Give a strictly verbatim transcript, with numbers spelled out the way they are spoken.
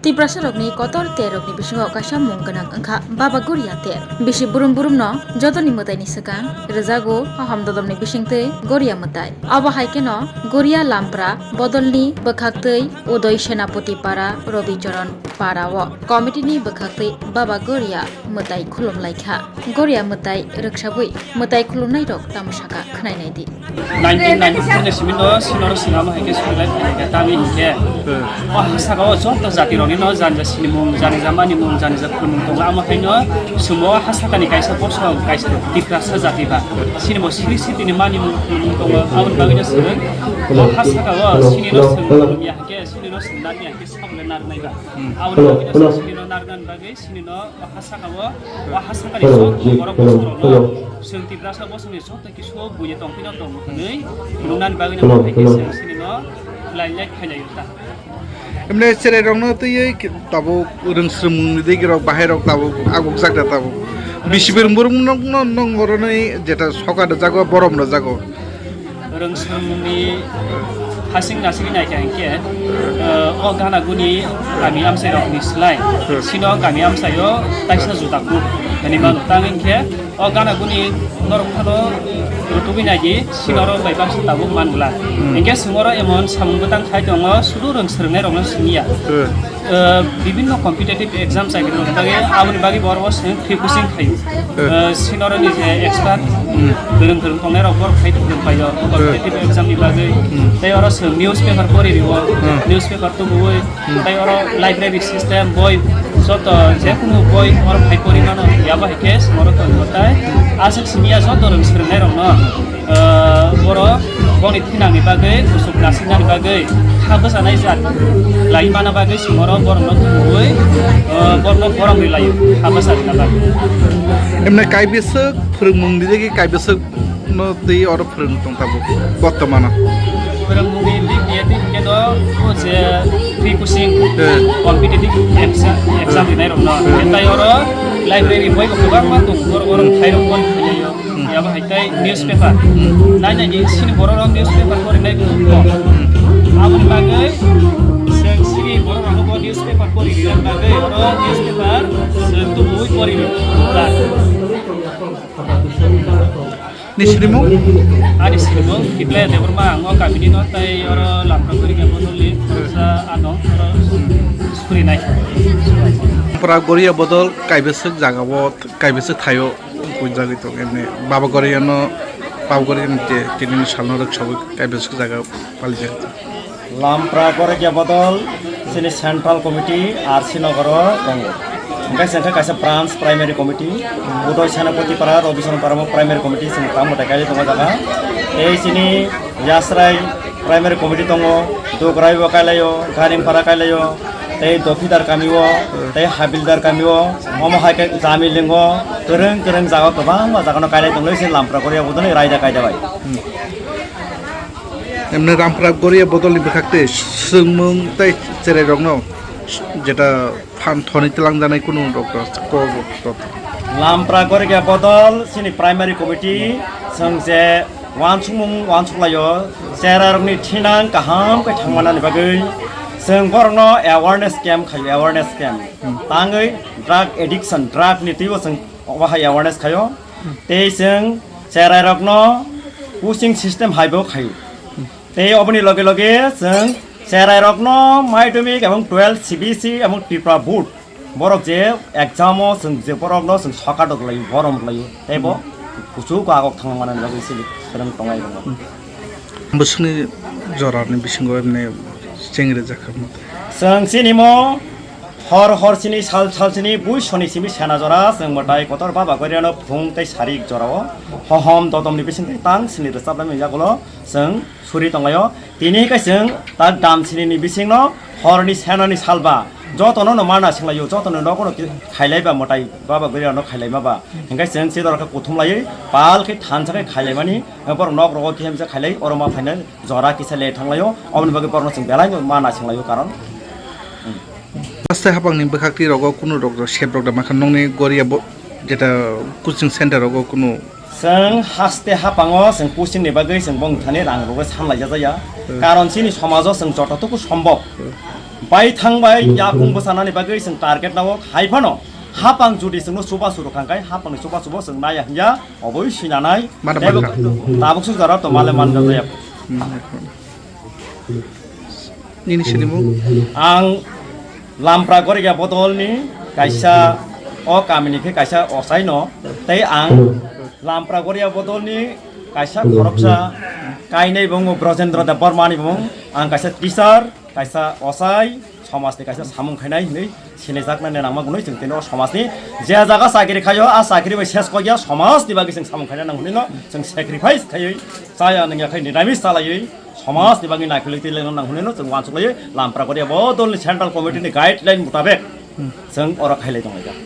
Tiprasa rokni kotor ter rokni bisingo kaisa mung gwnang wngkha Baba Goria ter. Bisi burum burum no jotoni mwtai ni swkang rwjago Hohom Dodom ni bisingtwi Goria mwtai. Abo hai kheno Goria Lampra Bodol ni bwkhaktwi Udoy Senapoti Para Robi Choron Para o committee ni bwkhaktwi Baba Goria mwtai khulum lai kha. Goria mwtai rwksabwi mwtai khulumnai rok tamo saka khwnai nai di. Nineteen ninety-four ni simi no sino ro singamo hai khe songwlai phai khe tamni hinkhe o ha saka o joto jati rokni no jani ja sinimung, jani ja manimung, jani ja khulumung tongo. Amo hai no sumo ha saka ni kaisa bosong kaisa Tiprasa jati ba sinimo siri siti ni manimung khulumung tongo. Aboni bagwi no swrwng o ha saka o sini no swrwng ya hai khe sini no swrwng nani hai khe sabole narwk nai ba. Aboni bagwi no swrwng sini no narwk nani bagwi sini no o ha saka o o ha saka ni joto borok bosong rok no swrwng Tiprasa bosong ni joto Kisu buini tongphino tongo hwnwi nungnani bagwi no hai khe swrwng sinino lailai phailaio ta. Emne cherai rokno twiwi tabuk rwng swrwngmung ni digi rok bahai rok tabuk aguk jak da tabuk. Bisi bwrwng bwrwng no nong oro nai jeta soka rwjago borom rwjago. Rwng swrwngmung ni hasing nasing nai kha hinkhe o gana guni kami amchai rok ni slai sino kami amchai o taisa juda kuk hwnwi mano tang hinkhe O gana guni norok phano rutugwi naidi, sini oro bai baksa tabuk man glak. Hinkhe chwng oro emon samung bwtang khai tongo, sudu rwng swrwngnai rokno siniya. Eh, bibinno competitive exam chakri rok bagwi, aboni bagwi borok o chwng free coaching khaio. Eh, sini oro ni je expert, kwrwng kwrwng tongnai rok borok khai tong paio, competitive exam ni bagwi. Tei oro chwng newspaper pori rio, newspaper tubuwi, Tei oro library system, boi joto jekunu boi oro phai pori mano, yabo hai khe oro tongo tei aswk simiya joto rwng swrwngnai rokno, ah, boro boni thinangni bagwi, kusuk nasiknani bagwi, kha bwchanai jat lai mana bagwi oro borokno tubuwi, ah, borokno borom ri laio, kha bwcharina bagwi. Emne kaibiswk phwrwngmung ni digi kaibiswk no twi oro phwrwng tong tabuk bortomano. Phwrwngmungni dik biya dik hwnkhe no o je free coaching competitive exam, exam rinai rokno. Tei oro library boi bo kwbangma tong borok borok khai rok pori khainai. Yabo hai tei newspaper. Nai nai ni sini borok rok newspaper pori nai kho. Aboni bagwi chwng sini borok rok bo newspaper pori rinai bagwi oro newspaper chwng tubui pori rinai. Ni sinimung? Ani sinimung Kiplaya Debbarma, ang o kamini no tei oro Lampragori Bodolni sa ano oro surinai. Lampragori Bodol kaibeswk jaga o, kaibeswk thaio puijagwi tong emni. Baba Gori ano, Baba Gori ni je tini ni salno rwk sawi kaibeswk jaga palijak. Lampragori Bodol chini Central Committee R C Nogoro tongo. Hingke chwngkhe kaisa branch primary committee, Udoy Senapati Para, Robison Para mo primary committee chwng tamo tai kaijak tongo jaga. Tei chini Yasrai primary committee tongo, Dugrai bo kailaio, Garim Para kailaio, tei Dophidar kami o, tei Habildar kami o, omo hai khe Jamilingo, kwrwng kwrwng jaga kwbangma jaga no kailai tonglai chini Lampragori Bodol ni raida kaida bai. Emne Lampragori Bodol ni bwkhak tei swrwngmung tei cherai rokno jeta phan thoni twlang janai kunu rok rok kok rok. Lampragori Bodol chini primary committee chwng je wansukmung wansuk laio, cherai rokni thinang kaham khe thangmani bagwi chwng borokno awareness camp khaio, awareness camp. Tangwi drug addiction, drug ni twibo chwng obo hai awareness khaio. Tei chwng cherai rokno coaching system hai bo khaio. Tei oboni loge loge chwng cherai rokno madhyamik ebong twelve C B S E ebong Tripura Board borok je exam o chwng je borok no chwng sokat rok lai borom lai tei bo kuchuk agok thang mani bagwi sili kwrwng tongnai rok. Bwswkni jorani bisingo emne chengri jakha. Chwng chini mo Hor hor sini sal sal sini bui soni simi sena jora chwng mwtai kotor Baba Goriano phung tei sarik jorao hohom dodom ni bising tei tang sini rwchap lai yagulo chwng suri tonglaio. Tini khe chwng tak dam sini ni bisingno horni senani salba jotono no mana singlaio, jotono nogono khailaiba mwtai Baba Goriano khailaima ba. Hingke chwng se dora khe kuthum laiwi pal khe thansa khe khailaimani borok nok rogo khe hemsa khailai oro ma phainai jora kisa le thanglaio. Oboni bagwi borokno chwng belai no mana singlaio karon. Haste hapangni bwkhak twi rogo kunu rok sep rok da mankha nokni Goria bo jeta coaching center rogo kunu Chwng haste hapango chwng posting ni bagwi chwng bongthani rang rwgwi samlai jajaya. Karon chini somajo chwng jototuku sombok bai thangbai yakung bwchanani bagwi chwng target nao hai phano hapang judi chwngno chubachu rwkha khe hapangni chubachubo chwng naiya hinya oboi sinanai. Tabuk suk jora to male man jajaya. Nini sinimung? Ang Lampra Goria bodolni kaisa o kamini khe kaisa ochaino tei ang Lampra Goria bodolni kaisa khoroksa kainai bung Brojendra Debbarmani bung ang kaisa teacher, kaisa ochai, somajni kaisa samung khainai hinwi sinijaknani nangma gunwi chwng tini o somajni je jaga chakri khaio a chakri bai ses kokya somajni bagwi chwng samung khaina nang hwnwi no chwng sacrifice khaiwi chaya nungya khai niramis chalaiwi somajni bagwi naikolwi twi laino nang hwnwi no chwng uansuk lai Lampra Goria bodolni central committee ni guideline mutabek chwng oro khailai tonglaijak.